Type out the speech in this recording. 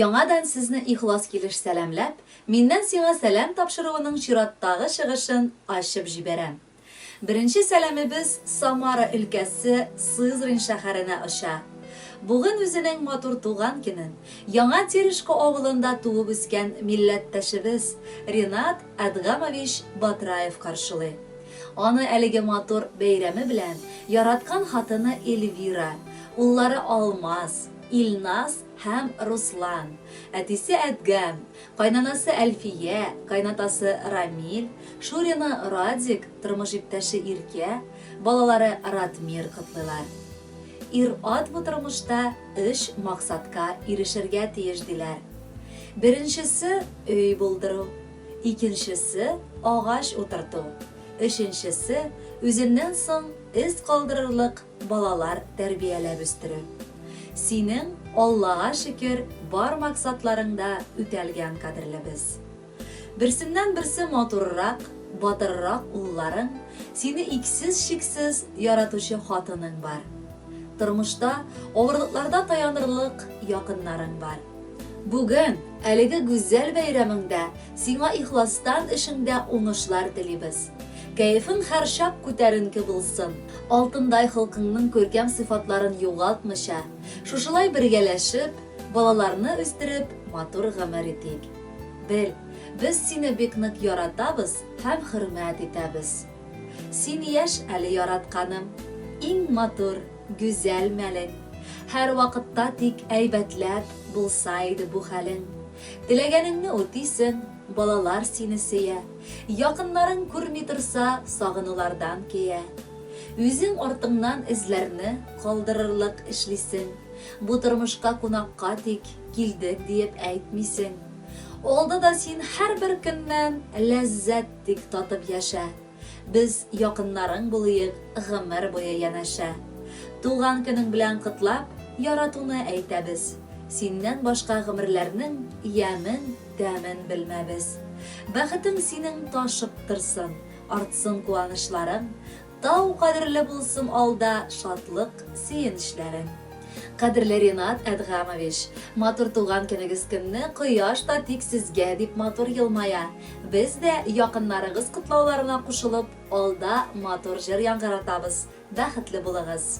Яңадан сезне ихлас килеш сәламләп, Миннән сиңа сәлам тапшыруының чираттагы чыгышын ачып җибәрәм. Беренче сәламебез Самара өлкәсе Сызрань шәһәренә оча. Бүген үзенең матур туган көнен Яңа Терешко авылында туып үскән милләттәшебез Ринат Әдгамович Батраев каршылый. Аны әлеге матур бәйрәме белән яраткан хатыны Эльвира, уллары Алмаз, Илназ һәм Руслан, әтисе Әдгәм, кайнанасы Әлфия, кайнатасы Рамил, шурины Радик, тормыш иптәше Иркә, балалары Ратмир котлыйлар. Ир-ат бу тормышта өч максатка ирешергә тиеш, диләр. Беренчесе, өй булдыру. Икенчесе, агач утырту. Өченчесе, үзеннән соң эз калдырырлык балалар тәрбияләп үстерү. Синең, Аллага шөкер, бар максатларың да үтәлгән, кадерлебез. Берсеннән-берсе матуррак, батыррак улларың, сине иксез-чиксез яратучы хатының бар. Тормышта авырлыкларда таянырлык якыннарың бар. Бүген, әлеге гүзәл бәйрәмеңдә, сиңа ихластан эшеңдә уңышлар телибез. Кәефең һәрчак күтәренке булсын, алтындай холкыңның күркәм сыйфатларын югалтмыйча, шушылай бергәләшеп, балаларны үстереп, матур гомер итик. Бел, без сине бик нык яратабыз һәм хөрмәт итәбез. Син яшь әле, яратканым, иң матур, гүзәл мәлең. Һәрвакытта тик әйбәтләп булса иде бу хәлең. Теләгәнеңне үтисең, балалар сине сөя. Якыннарың күрми торса, сагынулардан көя. Үзең артыңнан эзләрне калдырырлык эшлисең. Бу тормышка кунакка тик килдек диеп әйтмисең. Алда да син һәрбер көннән ләззәт тик татып яшә. Без якыннарың булыек гомер буе янәшә. Туган көнең белән котлап, яратуны әйтәбез. Синнән башка гомерләрнең ямен, тәмен белмәбез. Бәхетең синең ташып торсын, артсын куанычларың, Тау кадерле булсын алда шатлык, сөенечләрең. Кадерле Ринат Әдгамович, матур туган көнегез көнне кояш та тик сезгә дип матур елмая. Без дә якыннарыгыз котлауларына кушылып, алда матур җыр яңгыратабыз. Бәхетле булыгыз!